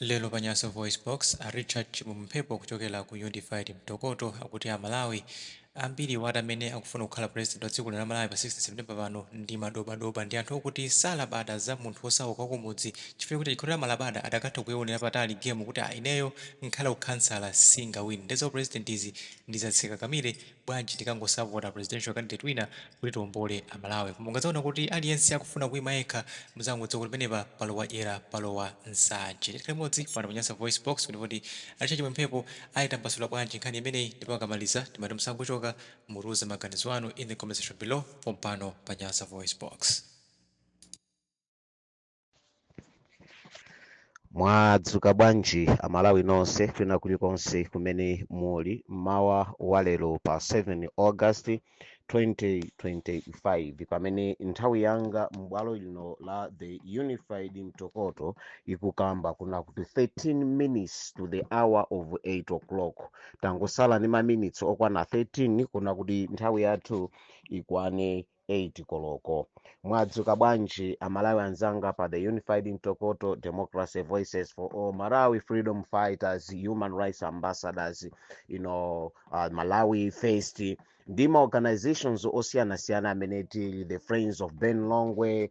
Lero pa Nyasa VoiceBox, a Richard Chimwemwe Mphepo kuchokera ku Unified Mtokoto akuti a Malawi ambiri wati amene akufuna kukhala president wa dziko lino la Malawi pa 16 September pano ndi madobadoba, ndi anthu okuti salabada za munthu osauka wakumudzi, chifukwa kuti chikhalire amalabada adakatha kuionera patali game kuti ah, ineyo nkhala ukhansala singawine, ndi za president izi ndizadzikakamire bwanji, ndikangosapota presidential candidate wina kuti tiombole Amalawi. Koma ungadzaona kuti aliyense akufuna kuyima yekha, muzangodziwa kuti penepa palowa dyera, palowa nsanje. Tikhale limodzi pano pa Nyasa Voice Box kuti a Richard Chimwemwe Mphepo ayitambasula bwanji nkhani imeneyi, ndipo akamaliza timati musangochoka, mutiuze maganizo anu in the comment section below pompano pa Nyasa Voice Box. Mwadzuka bwanji Amalawi nonse kwina kulikonse kumene muli mmawa wa lero pa 7 August 2025, pamene nthawi yanga m'bwalo lino la The Unified Mtokoto ikukamba kuna kuti 13 minutes to the hour of 8 o'clock. Tangosala ndi maminitsi okwana 13 kuna kuti nthawi yathu ikwane 8 koloko. Mwadzuka bwanji Amalawi anzanga pa The Unified Mtokoto, Democracy Voices for All, Malawi Freedom Fighters, Human Rights Ambassadors, Malawi First, ndi ma organizations osiyanasiyana amene tili the Friends of Ben Longwe,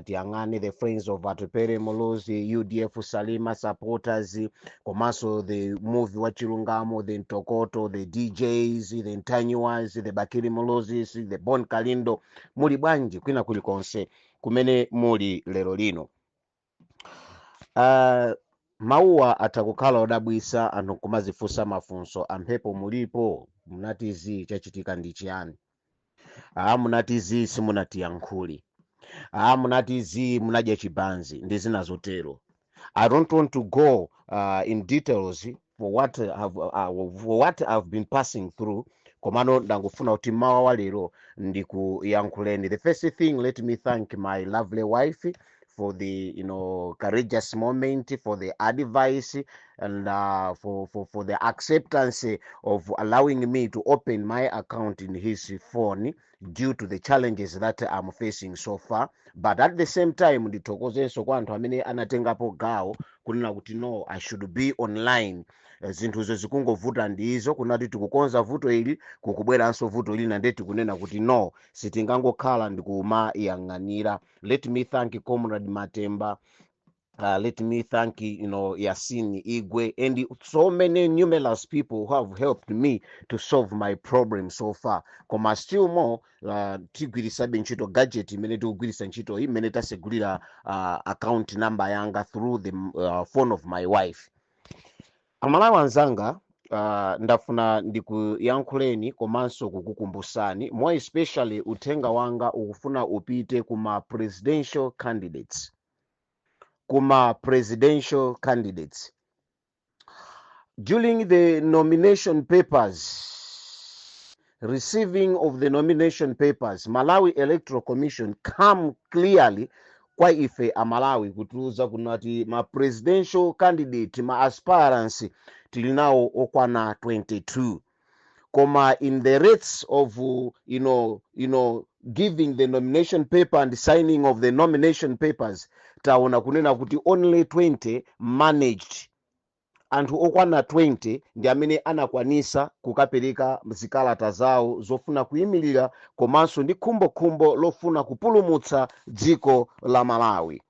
tiyang'ane the Friends of Atupele Muluzi, UDF Salima supporters, komanso the Movie wa Chilungamo, the Mtokoto, the DJs, the Ntanyiwas, the Bakili Muluzis, the Bon Kalindo. Muli bwanji kwina kulikonse kumene muli lero lino? Mawuwa atha kukhala odabwisa, anthu nkumazifunsa mafunso. Amphepo mulipo, munati zi, chachitika ndi chiyani? Ah, munati zi, simunatiyankhuli. Ah, munati zi, munadya chibanzi ndi zina zotero. I don't want to go in details for what I've been passing through, komano ndangofuna kuti mawa wa lero ndikuyankhuleni. The first thing, let me thank my lovely wife for the courageous moment, for the advice and for the acceptance of allowing me to open my account in his phone due to the challenges that I'm facing so far. But at the same time, ndithokozenso kwa anthu amene anatengapo gawo kunena kuti no, I should be online. Zinthuzo zikungovuta ndizo kunati tikukonza vuto ili, kukubweranso vuto lina, ndiye tikunena kuti no, sitingangokhala ndikumayang'anira. Let me thank Comrade Matemba. Let me thank Yasin Igwe and so many numerous people who have helped me to solve my problem so far. Koma still more, tigwirisabe ntchito gadget imene tikugwirisa ntchito imene tasegulira account number yanga through the phone of my wife. Amalawi anzanga, ndafuna ndikuyankhuleni komanso kukukumbusani, more especially uthenga wanga ukufuna upite kuma presidential candidates, kuma presidential candidates. During the nomination papers, receiving of the nomination papers, Malawi Electoral Commission come clearly kwa ife Amalawi kutiuza kunati ma presidential candidate, ma aspirants, tili nawo okwana 22, koma in the rates of giving the nomination paper and signing of the nomination papers, taona kunena kuti only 20 managed. Anthu okwana 20 ndi amene anakwanisa kukapereka zikalata zawo zofuna kuyimirira komanso ndi khumbokhumbo lofuna kupulumutsa dziko la Malawi.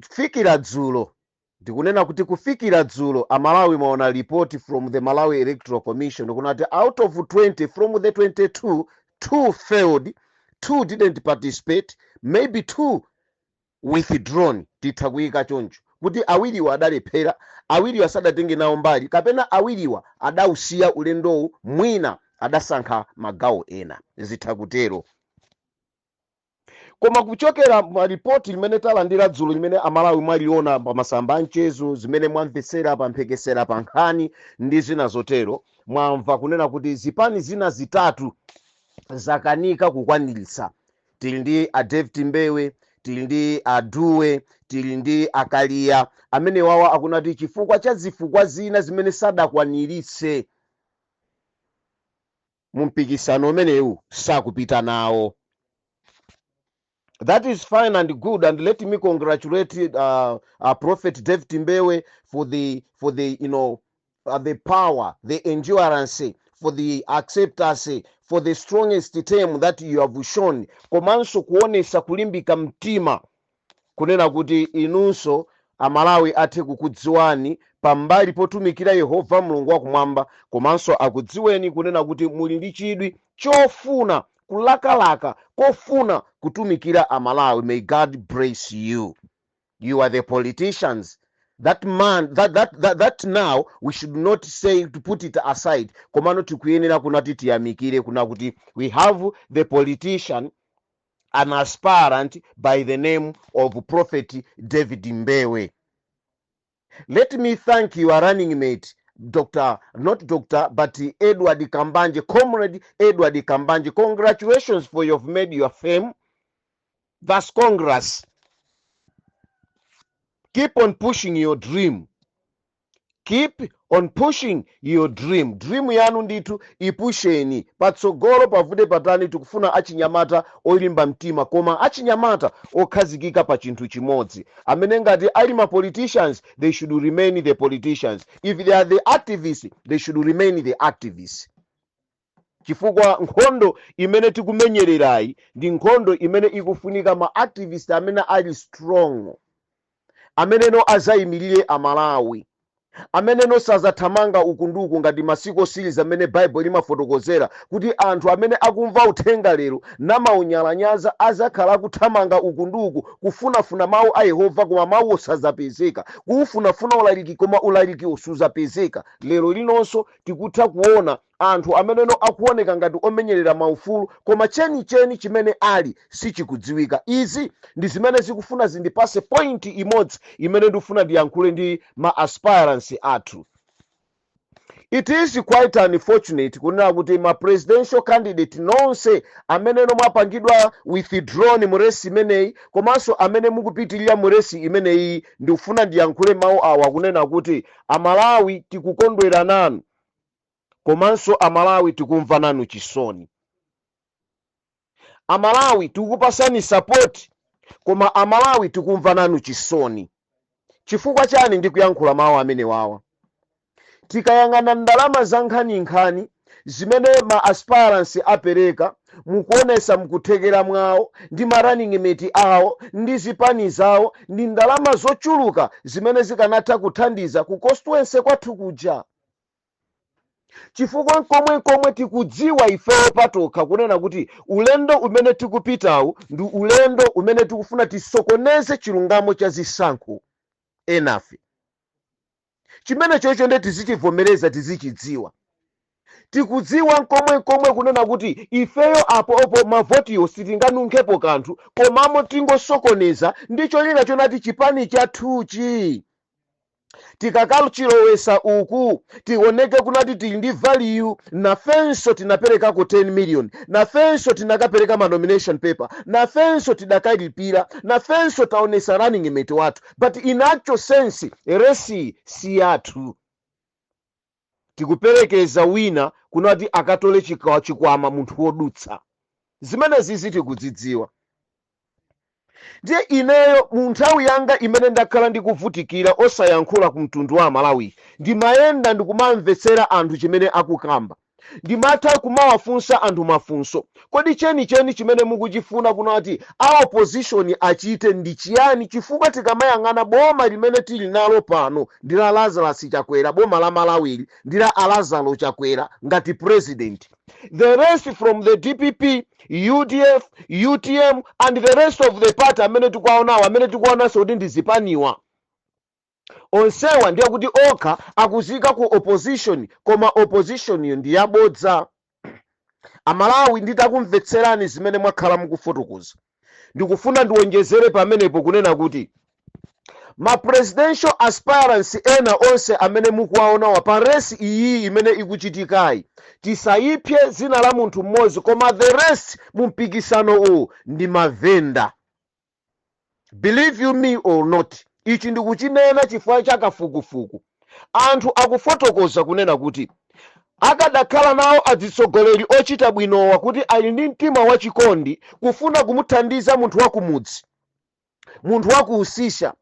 Kufikira dzulo, ndikunena kuti kufikira dzulo, Amalawi mwaona report from the Malawi Electoral Commission kunati out of 20, from the 22, two failed, two didn't participate, maybe two withdrawn. Titha kuyika choncho kuti awiriwa adalephera, awiriwa sadatenge nawo mbali, kapena awiriwa adausiya ulendowu, mwina adasankha magawo ena, zitha kutero. Koma kuchokera ma ripoti limene talandira dzulo, limene Amalawi mwaliona pa masamba a mchezo, zimene mwamvetsera pa mphekesera, pa nkhani ndi zina zotero, mwamva kunena kuti zipani zina zitatu zakanika kukwaniritsa. Tili ndi a David Mbewe, tili ndi aduwe, tili ndi Akaliya, amene wawa akunati chifukwa cha zifukwa zina zimene sadakwaniritse mu mpikisano umenewu, sakupita nawo. That is fine and good, and let me congratulate Prophet David Mbewe for the the power, the endurance, for the acceptance, for the strongest term that you have shown, komanso kuonesa kulimbika mtima kunena kuti inunso Amalawi athe kukudziwani pambali potumikira Yehova Mulungu wakumwamba, komanso akudziweni kunena kuti muli ndi chidwi chofuna kulakalaka kofuna kutumikira Amalawi. May God bless you. You are the politicians that man that now we should not say to put it aside, komano tikuyenera kunati tiyamikire kuna kuti we have the politician, an aspirant by the name of Prophet David Mbewe. Let me thank your running mate, Dr., not Doctor, but Edward Kambanje, Comrade Edward Kambanje. Congratulations for you've made your fame. That's congrats. Keep on pushing your dream. Keep on pushing your dream. Dream yanu ndithu ipusheni patsogolo. Pavute patani, tikufuna achinyamata olimba mtima, koma achinyamata okhazikika pa chinthu chimodzi, amene ngati ali ma politicians, they should remain the politicians. If they are the activists, they should remain the activists, chifukwa nkhondo imene tikumenyererayi ndi nkhondo imene ikufunika ma activist amene ali strong, ameneno azayimirire Amalawi, ameneno sazathamanga uku ndi uku ngati masiku osiriza amene Baibulo limafotokozera kuti anthu amene akumva uthenga lero namawunyalanyaza azakhala akuthamanga uku ndi uku kufunafuna mawu a Yehova, koma mawu osazapezeka, kuufunafuna ulaliki, koma ulaliki usuzapezeka. Lero linonso tikutha kuona anthu ameneno akuoneka ngati omenyerera maufulu, koma chenicheni chimene ali sichikudziwika. Izi ndi zimene zikufuna zindipase point imodzi imene ndikufuna ndiyankhule ndi ma aspirants athu. It is quite unfortunate kunena kuti ma presidential candidate nonse ameneno mwapangidwa withdrawn mu race imeneyi, komanso amene mukupitirira mu race imeneyi, ndikufuna ndiyankhule mawu awa kunena kuti Amalawi tikukondwera nanu, komanso Amalawi tikumva nanu chisoni. Amalawi tikukupasani support, koma Amalawi tikumva nanu chisoni. Chifukwa chani ndikuyankhula mawu amene wawa? Tikayang'ana ndalama za nkhaninkhani zimene ma aspirants apereka, mukuonesa mukuthekera mwawo ndi ma running mate awo ndi zipani zawo, ndi ndalama zochuluka zimene zikanatha kuthandiza ku constituency kwathu kuja, chifukwa nkomwe tikudziwa ifeyo patokha kunena kuti ulendo umene tikupitawu ndi ulendo umene tikufuna tisokoneze chilungamo cha zisankho. Enafe chimene chocho nde tizichivomereza, tizichidziwa. Tikudziwa nkomwe kunena kuti ifeyo apo opo mavotiwo sitinganunkhepo kanthu, komamo tingosokoneza ndi cholinga chonati chipani chathuchi tikakachilowesa uku tioneke kunati tili ndi value. Nafenso tinaperekako 10 million, nafenso tinakapereka ma nomination paper, nafenso tidakalipira, nafenso taonesa running mate wathu, but in actual sense race si yathu. Tikuperekeza wina kunati akatole chikwama, munthu wodutsa. Zimenezi zitikudzidziwa. Ndiye ineyo mu nthawi yanga imene ndakhala ndikuvutikira osayankhula ku mtundu wa Amalawi, ndimayenda ndikumamvetsera anthu chimene akukamba. Ndimatha kumawafunsa anthu mafunso: kodi chenicheni chimene mukuchifuna kunati a opposition achite ndi chiyani? Chifukwa tikamayang'ana boma limene tili nalo pano ndi la Lazarus Chakwera. Boma la Malawili ndi la Alazaro Chakwera ngati president. The rest, from the DPP, UDF, UTM and the rest of the party amene tikuwaonawo, amene tikuwaonanso kuti ndi zipaniwa, onsewa ndiye kuti okha akuzika ku opposition, koma opposition iyo ndi yabodza. Amalawi, nditakumvetserani zimene mwakhala mukufotokoza, ndikufuna ndiwonjezere pamenepo kunena kuti ma presidential aspirants ena onse amene mukuwaonawa pa race iyi imene ikuchitikayi, tisayipye zina la munthu mmodzi, koma the rest mu mpikisano uwu ndi mavenda. Believe you me or not, ichi ndikuchinena chifukwa cha kafukufuku. Anthu akufotokoza kunena kuti Akadakhala nawo atsogoleri ochita bwinowa kuti ali ndi mtima wachikondi, kufuna kumuthandiza munthu wakumudzi, munthu wakuusisha,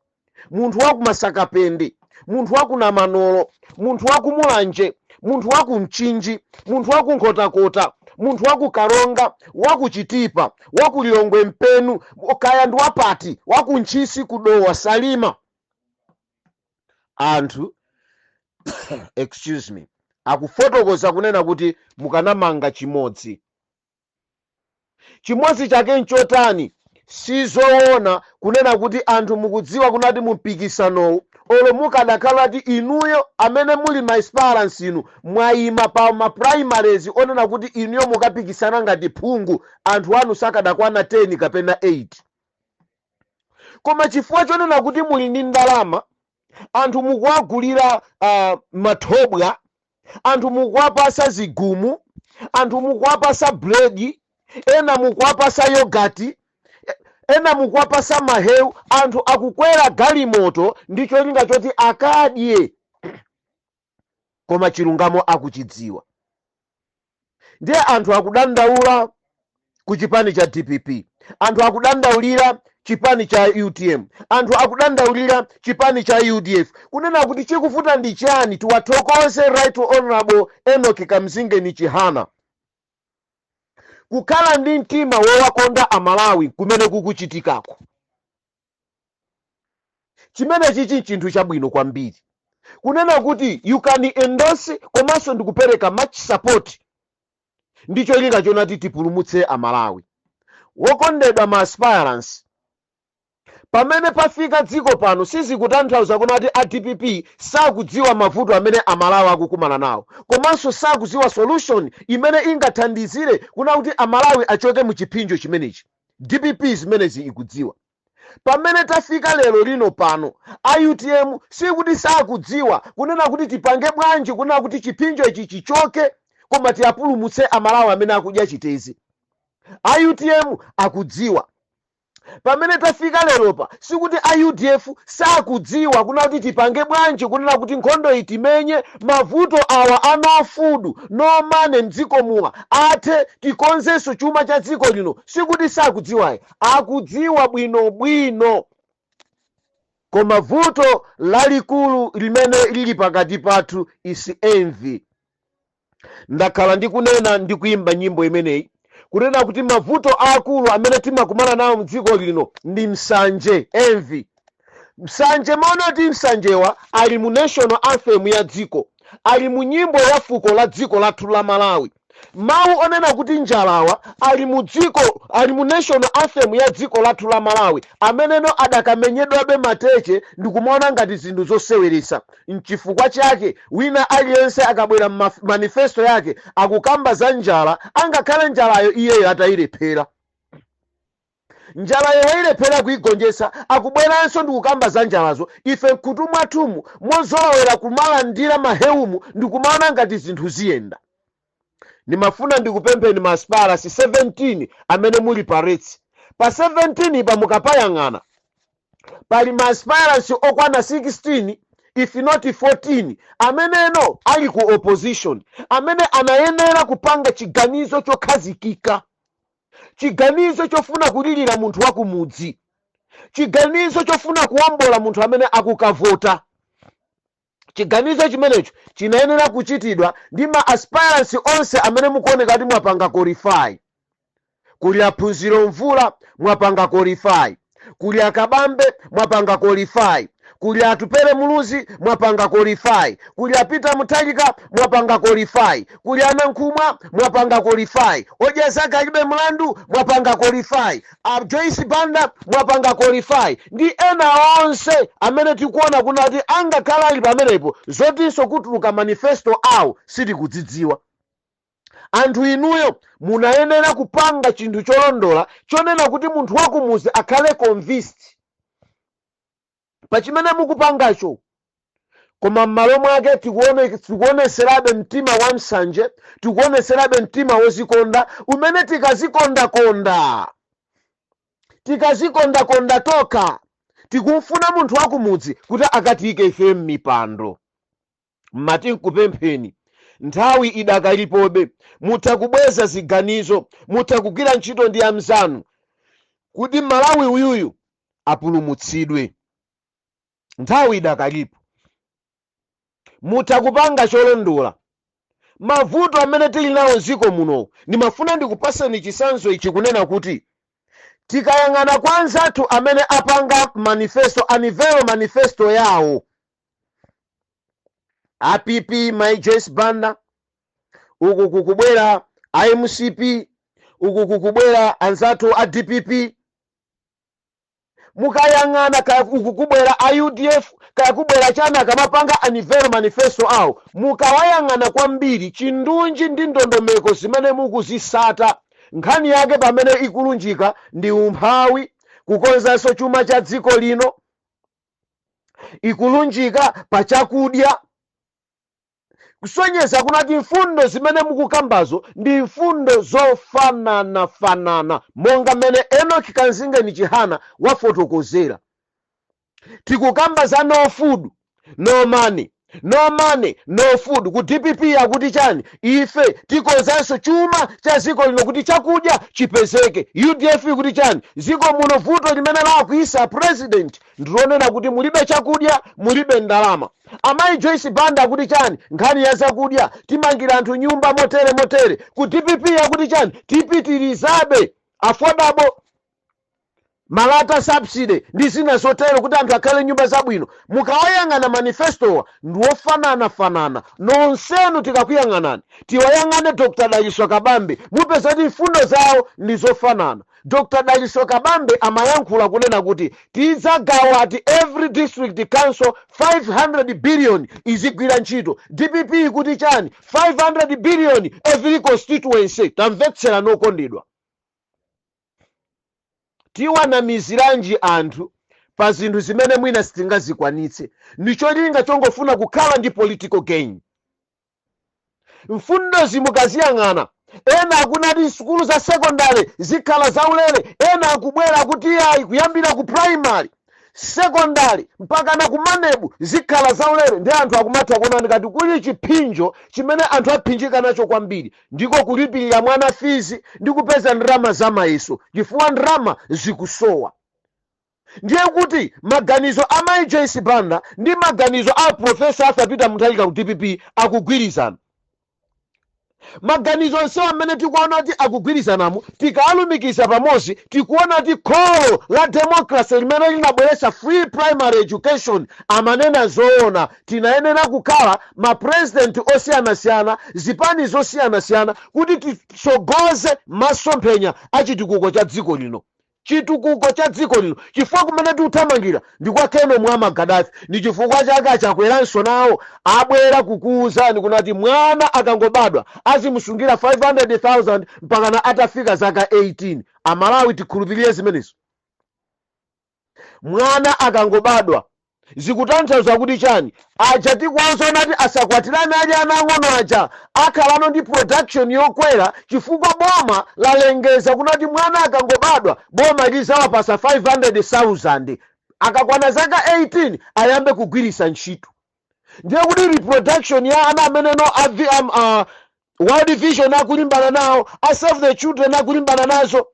munthu wakumasakapende, munthu wakunamanolo, munthu wakumulanje, munthu wakumchinji, munthu wakunkhotakota, munthu wakukaronga, wakuchitipa, wakulilongwe mpenu, kaya ndi wapati, wakuntchisi, kudowa, Salima. Anthu, excuse me, akufotokoza kunena kuti mukanamanga chimodzi. Chimodzi chake nchotani? Sizoona kunena kuti anthu mukudziwa kunati mumpikisanowu, olo mukadakhala kuti inuyo amene muli ma aspirants, inu mwayima pa ma primaries onena kuti inuyo mukapikisana ngati phungu, anthu anu sakadakwana 10 kapena 8. Koma chifukwa chonena kuti muli ndi ndalama, anthu mukuwagulira mathobwa, anthu mukuwapasa zigumu, anthu mukuwapasa buledi, ena mukuwapasa yogurt, ena mukuwapasa mahewu, anthu akukwera galimoto ndi cholinga choti akadye, koma chilungamo akuchidziwa. Ndiye anthu akudandaula ku chipani cha DPP, anthu akudandaulira chipani cha UTM, anthu akudandaulira chipani cha UDF, kunena kuti chikuvuta ndi chani? Tiwathokoze Right Honorable Enoch Kamzingeni Chihana kukhala ndi mtima wowakonda Amalawi kumene kukuchitikako. Chimene chichi chinthu chabwino kwambiri, kunena kuti you can endorse komanso ndikupereka much support ndi cholinga chonati tipulumutse Amalawi. Wokondedwa ma aspirants, pamene pafika dziko pano, sizikutanthauza kunati a DPP sakudziwa mavuto amene Amalawi akukumana nawo, komanso sakudziwa solution imene ingathandizire kuna kuti Amalawi achoke mu chipsinjo chimenechi. DPP zimenezi ikudziwa. Pamene tafika lero lino pano, a UTM sikuti sakudziwa kunena kuti tipange bwanji kunena kuti chipsinjo ichi chichoke, koma tiyapulumutse Amalawi amene akudya chitezi. A UTM akudziwa. Pamene tafika leropa, sikuti a UDF sakudziwa kunena kuti tipange bwanji kunena kuti nkhondo iyi timenye, mavuto awa a no food, no money mdziko muwa athe, tikonzenso chuma cha dziko lino. Sikuti sakudziwayi, akudziwa bwinobwino. Koma vuto lalikulu limene lili pakati pathu is envy. Ndakhala ndikunena ndi kuyimba nyimbo imeneyi kunena kuti mavuto akulu amene timakumana nawo mdziko lino ndi msanje, envy, msanje. Maona kuti msanjewa ali mu national anthem ya dziko, ali mu nyimbo ya fuko la dziko lathu la Malawi. Mawu onena kuti njalawa ali mu dziko, ali mu national anthem ya dziko lathu la Malawi, ameneno adakamenyedwabe mateche ndikumaona ngati zinthu zoseweresa. Mchifukwa chake wina aliyense akabwera manifesto yake akukamba za njala, angakhale njalayo iyeyo atayilephera. Njalayo wayilephera kuigonjetsa, akubweranso ndikukamba za njalazo. Ife mkhutu mwathumu mozolowera kumalandira mahewumu ndikumaona ngati zinthu ziyenda. Ndimafuna ndikupempheni ma aspirants 17 amene muli pa race. Pa 17 pa mukapayang'ana, pali ma aspirants okwana 16, if not 14, ameneno ali ku opposition, amene anayenera kupanga chiganizo chokhazikika, chiganizo chofuna kulirira munthu wa kumudzi, chiganizo chofuna kuwombola munthu amene akukavota. Chiganizo chimenecho chinayenera kuchitidwa ndi ma aspirants onse amene mukuoneka kuti mwapanga qualify. Kuli aphunziro Mvula, mwapanga qualify. Kuli Akabambe, mwapanga qualify. Kuli Atupere Muluzi, mwapanga qualify. Kuli Apita Mutharika, mwapanga qualify. Kuli Anankhumwa, mwapanga qualify. Odya Zake Alibe Mlandu, mwapanga qualify. A Joyce Banda, mwapanga qualify, ndi ena onse amene tikuona kunati angakhala ali pamenepo, zotinso kutuluka manifesto awo sitikudzidziwa. Anthu inuyo munayenera kupanga chinthu cholondola chonena kuti munthu wakumuzi akhale convinced pa chimene mukupangacho. Koma m'malo mwake tikuoneserabe mtima wa msanje, tikuoneserabe mtima wozikonda, umene tikazikondakonda tokha, tikumfuna munthu wakumudzi kuti akatiyike ife m'mipando. Mmati nkupempheni, Nthawi idakalipobe, mutha kubweza ziganizo, mutha kugwira ntchito ndi amzanu kuti Malawi uyuyu apulumutsidwe. Nthawi idakalipo, mutha kupanga cholondola. Mavuto amene tili nawo mdziko muno, ndimafuna ndikupaseni chitsanzo ichi, kunena kuti tikayang'ana kwa anzathu amene apanga manifesto, unveil manifesto yawo, a PP, Mai Joyce Banda, uku kukubwera iMCP, uku kukubwera anzathu a DPP, mukayang'ana kaya uku kubwera a UDF, kaya kubwera chana, akamapanga unveil manifesto awo, mukawayang'ana kwambiri chindunji ndi ndondomeko zimene mukuzisata, nkhani yake pamene ikulunjika ndi umphawi, kukonzanso chuma cha dziko lino, ikulunjika pa chakudya, kusonyeza kunati mfundo zimene mukukambazo ndi mfundo zofananafanana monga mmene Enoch Kanzingeni Chihana wafotokozera. Tikukamba za no food, no money, no money, no food. Ku DPP akuti chani? Ife tikonzanso chuma cha dziko lino kuti chakudya chipezeke. UDF kuti chani? Dziko muno vuto limene lakuisa president ndilonena kuti mulibe chakudya, mulibe ndalama. Amayi Joyce Banda akuti chani? Nkhani ya zakudya, timangira anthu nyumba motere motere. Ku DPP akuti chani? Tipitirizabe affordable malata subsidy ndi zina zotero kuti anthu akhale nyumba zabwino. Mukawayang'ana manifestowa ndiwofananafanana nonsenu. Tikakuyang'anani, tiwayang'ane Dr Daliso Kabambe, mupeza kuti mfundo zawo ndi zofanana. Dr Daliso Kabambe amayankhula kunena kuti tidzagawa ati every district council 500 billion izigwira ntchito. DPP kuti chani? 500 billion every constituency. Tamvetsera nokondedwa, tiwanamiziranji anthu pa zinthu zimene mwina sitingazikwanitse ndi cholinga chongofuna kukhala ndi political gain? Mfundozi mukaziyang'ana, ena akunati sukulu za sekondari zikhala zaulere, ena akubwera kuti ayi, kuyambira ku primary, sekondari mpaka na ku MANEB zikhala zaulere. Ndi anthu akumatha kuona ngati kuli chiphinjo chimene anthu aphinjika nacho kwambiri ndiko kulipirira mwana fees ndi kupeza ndalama zamayeso, chifukwa ndalama zikusowa. Ndiye kuti maganizo a Mai Joyce Banda ndi maganizo a Professor Arthur Peter Mutharika ku DPP akugwirizana. Maganizo onsewa amene tikuona kuti akugwirizanamo, tikalumikiza pamodzi, tikuona kuti kholo la democracy limene linabweretsa free primary education amanena zoona. Tinayenera kukhala mapresident osiyanasiyana, zipani zosiyanasiyana, kuti titsogoze masomphenya a chitukuko cha dziko lino, chitukuko cha dziko lino, chifukwa kumene tikuthamangira ndi kwa Colonel Muammar Gaddafi. Ndi chifukwa chake achakweranso nawo abwera kukuwuzani kunati mwana akangobadwa azimusungira 500,000 mpakana atafika zaka 18. Amalawi, tikhulupirire zimenezo? Mwana akangobadwa zikutanthauza kuti chani? Aja tikuwauzana kuti asakwatirane ali ana ang'ono aja akhalano ndi production yokwera, chifukwa boma lalengeza kunati mwana akangobadwa boma lizawapasa 500,000, akakwana zaka 18 ayambe kugwirisa ntchito. Ndiye kuti reproduction ya ana amene no World Vision akulimbana nawo, a Save the Children akulimbana nazo,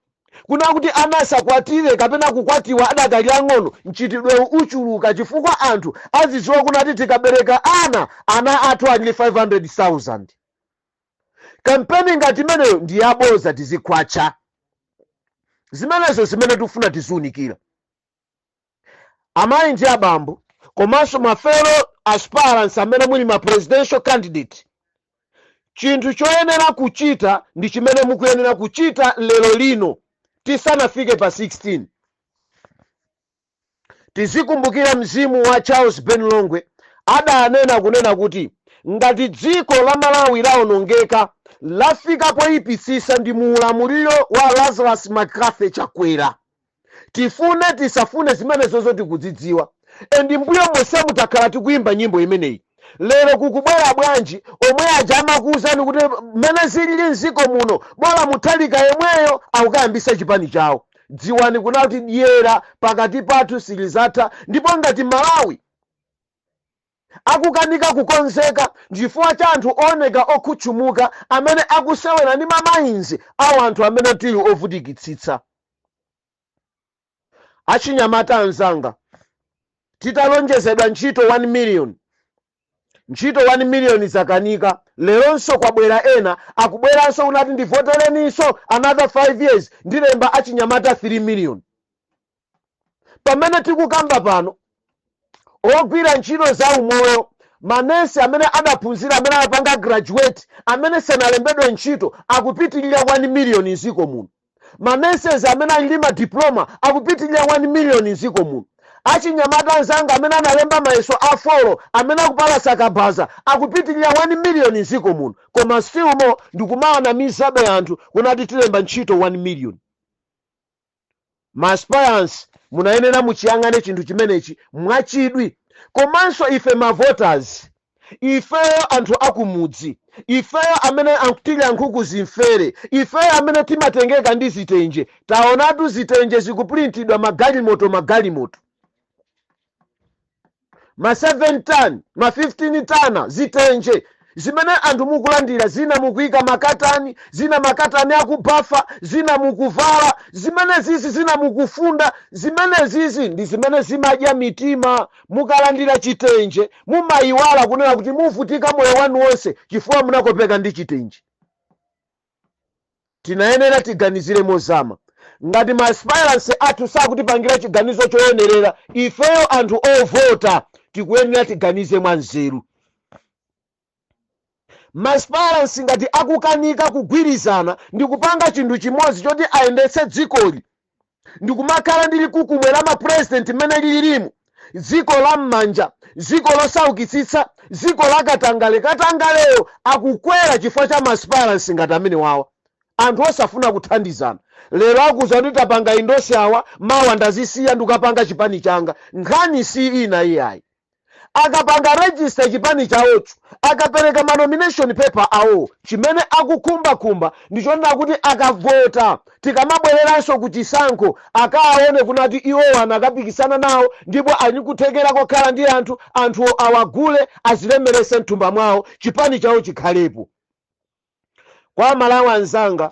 kuna kuti ana asakwatire kapena kukwatiwa adakali ang'ono, mchitidwewu uchuluka, chifukwa anthu azidziwa kunati tikabereka ana, ana athu ali 500,000. Kampeni ngati imeneyo ndi yaboza, tizikhwacha zimenezo. Zimene tikufuna tiziunikira, amayi ndi abambo, komanso ma fellow aspirants amene muli ma presidential candidate, chinthu choyenera kuchita ndi chimene mukuyenera kuchita lero lino tisanafike pa 16, tizikumbukira mzimu wa Charles Ben Longwe. Adanena kunena kuti ngati dziko la Malawi lawonongeka, lafika poyipitsisa, ndi muulamuliro wa Lazarus McCarthy Chakwera. Tifune tisafune, zimenezozo tikudzidziwa. And mbuyo monsemu takhala tikuyimba nyimbo imeneyi. Lero kukubwera bwanji omwe aja amakuwuzani kuti mmene zilili mdziko muno, bola Mutharika yemweyo, akukayambisa chipani chawo? Dziwani kunati dyera pakati pathu silizatha. Ndipo ngati Malawi Akukanika kukonzeka chifukwa cha anthu ooneka okhutchumuka amene akusewera ndi ma minds awo anthu amene tili ovutikitsitsa. Achinyamata anzanga, titalonjezedwa ntchito 1 million, ntchito 1 million zakanika. Leronso kwabwera ena, akubweranso unati ndivotereninso another 5 years, ndilemba achinyamata 3 million. Pamene tikukamba pano, ogwira ntchito za umoyo, manesi amene adaphunzira, amene anapanga graduate, amene sanalembedwe ntchito akupitilira 1 million mdziko muno. Ma nurses amene ali ndi ma diploma akupitilira 1 million mdziko muno. Achinyamata anzanga amene analemba mayeso a four, amene akupalasa kabaza, akupitilira 1 million mdziko muno. Koma still more ndikumawanamizabe anthu kunati tilemba ntchito 1 million. Ma aspirants, munayenera muchiyang'ane chinthu chimenechi mwachidwi. Komanso ife ma voters, ifeyo anthu akumudzi, ifeyo amene tilya nkhuku zimfere, ifeyo amene timatengeka ndi zitenje, taonatu zitenje zikuprintidwa magalimoto, magalimoto ma 7 ton, ma 15 tana. Zitenje zimene anthu mukulandira, zina mukuyika makatani, zina makatani akubafa, zina mukuvala zimene zizi, zina mukufunda. Zimene zizi ndi zimene zimadya mitima. Mukalandira chitenje, mumayiwala kunena kuti muvutika moyo wanu wonse chifukwa munakopeka ndi chitenje. Tinayenera tiganizire mozama. Ngati ma aspirants athu sakutipangira chiganizo choyenerera, ifeyo anthu ovota tikuyenera tiganize mwanzeru. Ma aspirants ngati akukanika kugwirizana ndi kupanga chinthu chimodzi choti ayendetse dzikoli, ndikumakhala ndi likukumwe la mapresident mmene lililimu, dziko la m'manja, dziko losaukitsitsa, dziko la katangale, katangaleyo akukwera chifukwa cha ma aspirants ngati amene wawa, anthu osafuna kuthandizana. Lero akuza kuti tapanga endorse awa, mawa ndazisiya, ndikapanga chipani changa. Nkhani si ina iyayi. Akapanga register chipani chawocho, akapereka ma nomination paper awo, chimene akukhumbakhumba ndichonena kuti akavota, tikamabwereranso ku chisankho, akaone kunati iwowo anakapikisana nawo ndipo ali kuthekera kokhala ndi anthu, anthu awagule, azilemerese mthumba mwawo, chipani chawo chikhalepo. Kwa Malawi anzanga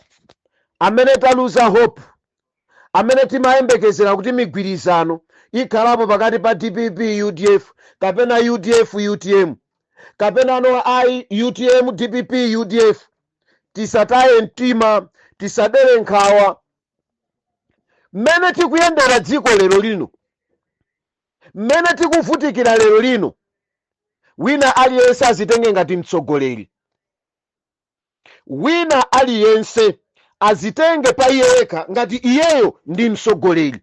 amene taluza hope, amene timayembekezera kuti migwirizano ikhalapo pakati pa DPP UDF, kapena UDF UTM, kapena no ayi, UTM DPP UDF, tisataye mtima, tisadere nkhawa. Mmene tikuyendera dziko lero lino, mmene tikuvutikira lero lino, wina aliyense azitenge ngati mtsogoleri. Wina aliyense azitenge pa iye yekha ngati iyeyo ndi mtsogoleri,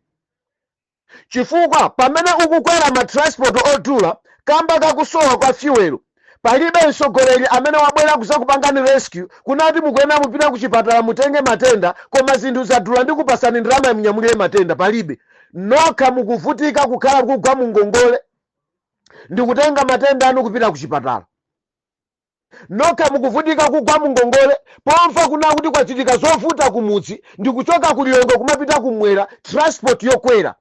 chifukwa pamene ukukwera ma transport odula kamba kakusowa kwa fuel, palibe mtsogoleri amene wabwera kuzakupangani rescue kunati mukuyenera mupita kuchipatala mutenge matenda, koma zinthu zadula, ndi kupasani ndalama munyamulire matenda. Palibe. Nokha mukuvutika kukhala kugwa mu ngongole ndikutenga matenda anu kupita kuchipatala. Nokha mukuvutika kugwa mu ngongole pomva kuna kuti kwachitika zovuta kumudzi, ndikuchoka ku Lilongwe kumapita kumwera, transport yokwera.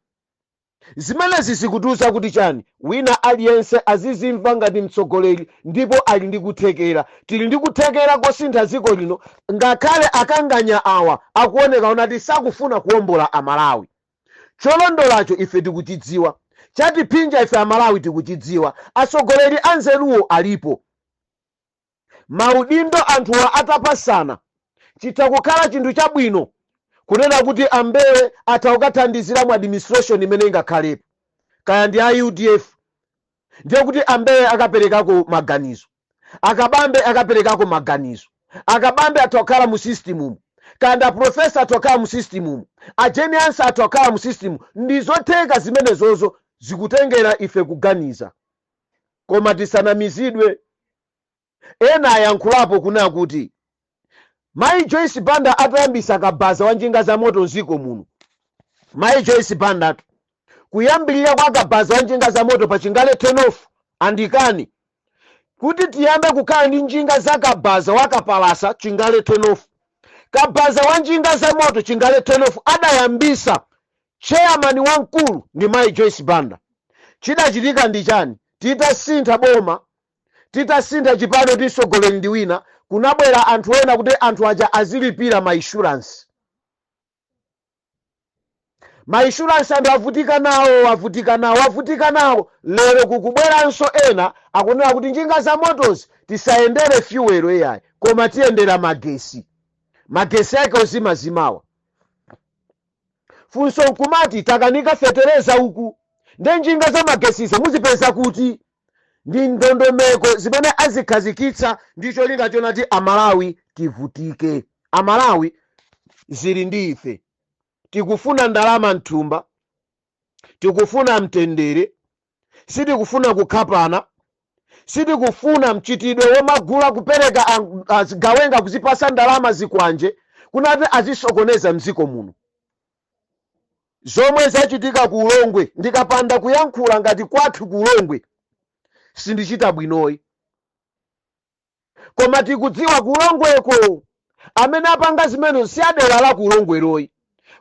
Zimenezi zikutiuza kuti chani? Wina aliyense azizimva ngati mtsogoleri ndipo ali ndi kuthekera. Tili ndi kuthekera kosintha dziko lino, ngakhale akanganya awa akuoneka unati sakufuna kuwombola Amalawi. Cholondolacho ife tikuchidziwa, chatiphinja ife Amalawi tikuchidziwa. Atsogoleri anzeruwo alipo. Maudindo anthuwa atapasana, chitha kukhala chinthu chabwino kunena kuti ambewe atha kukathandizira mu administration imene ingakhalepo, kaya ndi a UDF, ndiye kuti ambewe akaperekako maganizo, akabambe akaperekako maganizo. Akabambe atha kukhala mu system umu, kanda professor atha kukhala mu system umu, a Jane Ansah atha kukhala mu system. Ndizotheka zimenezozo, zikutengera ife kuganiza. Koma tisanamizidwe. Ena ayankhulapo kunena kuti Mayi Joyce Banda atayambisa kabaza wa njinga za moto mdziko muno, Mayi Joyce Bandatu, kuyambirira kwa kabaza wa njinga za moto pa Chingale turn-off andikani kuti tiyambe kukhala ndi njinga za kabaza wakapalasa Chingale turn-off, kabaza wa njinga za moto Chingale turn-off, adayambisa chairman wamkulu ndi Mayi Joyce Banda. Chidachitika ndi chani? Titasintha boma, titasintha chipani kuti mtsogoleri ndi wina, kunabwera anthu ena kuti anthu aja azilipira ma insurance. Ma insurance anthu avutika nawo, avutika nawo, avutika nawo. Lero kukubweranso ena akunena kuti njinga za motozi tisayendere fuel iyayi, koma tiyendera magesi, magesi ake ozimazimawa. Funso nkumati, takanika fetereza uku, nde njinga za magesizo muzipeza kuti? Ndi ndondomeko zimene azikhazikitsa ndi cholinga chonati Amalawi tivutike. Amalawi, zili ndi ife. Tikufuna ndalama mthumba, tikufuna mtendere, sitikufuna kukhapana, sitikufuna mchitidwe womagula kupereka azigawenga, kuzipasa ndalama, zikwanje, kunati azisokoneza mdziko muno. Zomwe zachitika ku Ulongwe, ndikapanda kuyankhula ngati kwathu ku Ulongwe sindichita bwinoyi, koma tikudziwa ku Ulongweko amene apanga zimenezo si adera la ku Ulongweroyi,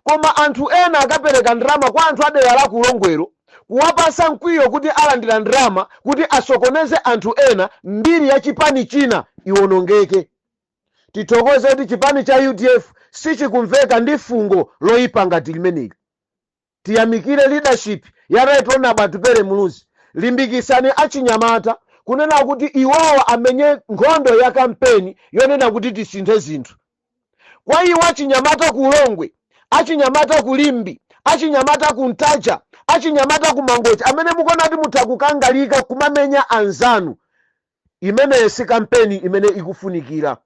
koma anthu ena akapereka ndalama kwa anthu adera la ku Ulongwero, kuwapasa mkwiyo kuti alandira ndalama kuti asokoneze anthu ena, mbiri ya chipani china iwonongeke. Tithokoze kuti chipani cha UDF sichikumveka ndi fungo loyipa ngati limeneli. Tiyamikire leadership ya Right Honorable Atupele Muluzi. Limbikisani achinyamata kunena kuti iwowo amenye nkhondo ya kampeni yonena kuti tisinthe zinthu. Kwa iwo achinyamata ku Ulongwe, achinyamata ku Limbe, achinyamata ku Ntaja, achinyamata ku Mangochi, amene mukuona kuti mutha kukangalika kumamenya anzanu, imeneyo si kampeni imene ikufunikira.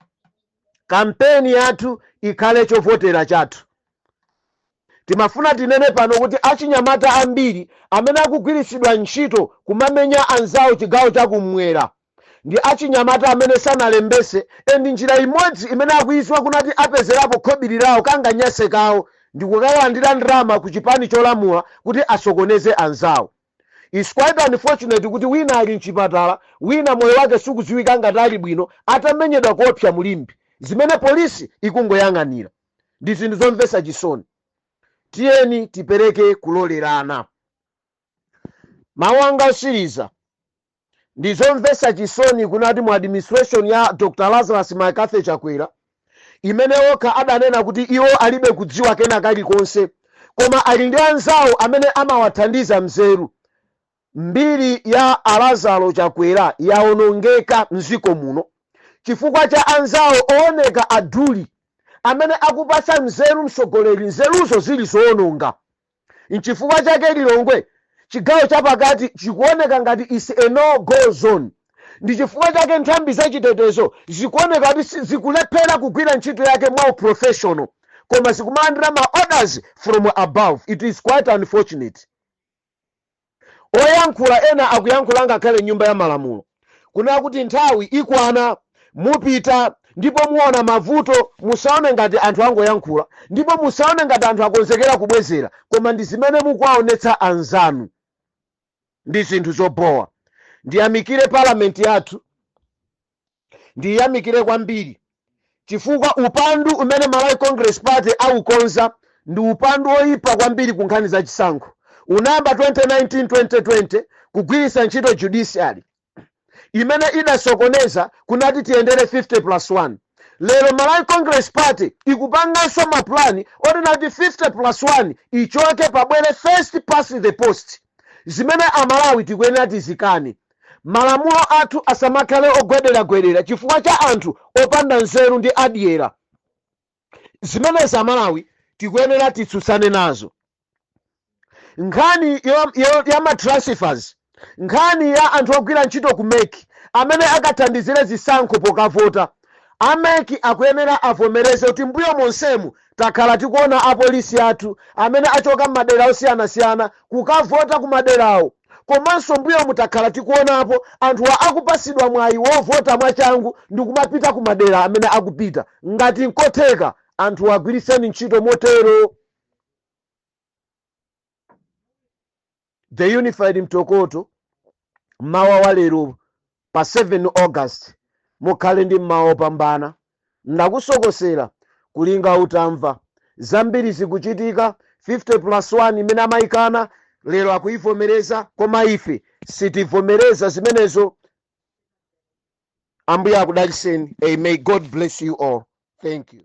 Kampeni yathu ikhale chovotera chathu. Timafuna tinene pano kuti achinyamata ambiri amene akugwiritsidwa ntchito kumamenya anzawo chigawo chakummwera ndi achinyamata amene sanalembese, and njira imodzi imene akuiziwa kunati apezerapo khobiri lawo, kanganyase kawo, ndi kukalandira ndalama ku chipani cholamula kuti asokoneze anzawo. It's quite unfortunate kuti wina ali mchipatala, wina moyo wake sikudziwika ngati ali bwino, atamenyedwa kuopsa mu Limbe, zimene polisi ikungoyang'anira. Ndi zinthu zomvetsa chisoni. Tiyeni tipereke kulolerana. Mawu anga osiriza, ndi zomvetsa chisoni kunati mu administration ya Dr Lazarus McCarthy Chakwera, imene okha adanena kuti iwo alibe kudziwa kena kalikonse, koma ali ndi anzawo amene amawathandiza mzeru, mbiri ya Alazaro Chakwera yaonongeka mdziko muno chifukwa cha anzawo ooneka aduli amene akupatsa mzeru mtsogoleri, nzeruzo zili zoononga. Nchifukwa chake Lilongwe, chigawo chapakati, chikuoneka ngati is a no go zone. Ndi chifukwa chake nthambi zachitetezo zikuoneka kuti zikulephera kugwira ntchito yake mwa professional, koma zikumalandira ma orders from above. It is quite unfortunate. Oyankhula ena akuyankhula ngakhale nyumba ya malamulo kunena kuti nthawi ikwana mupita ndipo muona mavuto. Musaone ngati anthu angoyankhula, ndipo musaone ngati anthu akonzekera kubwezera, koma ndi zimene mukuwaonetsa anzanu, ndi zinthu zobowa. Ndiyamikire palamenti yathu, ndiyamikire kwambiri, chifukwa upandu umene Malawi Congress Party aukonza ndi upandu oyipa kwambiri ku nkhani za chisankho. Unayamba 2019 2020 kugwiritsa ntchito judiciary imene idasokoneza kunati tiyendere 50 plus 1. Lero Malawi Congress Party ikupanganso mapulani onena kuti 50 plus 1 ichoke, pabwere first past the post, zimene Amalawi tikuyenera tizikane. Malamulo athu asamakhale ogwederagwedera chifukwa cha anthu opanda nzeru ndi adyera. Zimenezi Amalawi tikuyenera titsutsane nazo. Nkhani ya matransfers, nkhani ya anthu ogwira ntchito ku MEC amene akathandizire zisankho pokavota, a MEC akuyenera avomereze kuti mbuyo monsemu takhala tikuona apolisi athu amene achoka m'madera osiyanasiyana kukavota ku maderawo, komanso mbuyomu takhala tikuonapo anthuwa akupasidwa mwayi wovota mwachangu ndi kumapita ku madera amene akupita. Ngati nkotheka, anthu agwiriseni ntchito motero. The Unified Mtokoto, mmawa wa lero pa 7 August, mukhale ndi mmawa opambana. Ndakusokosera kulinga utamva zambiri zikuchitika. 50 plus 1 imene amayikana. Lero akuivomereza, koma ife sitivomereza zimenezo. Ambuye akudaliseni. May God bless you all. Thank you.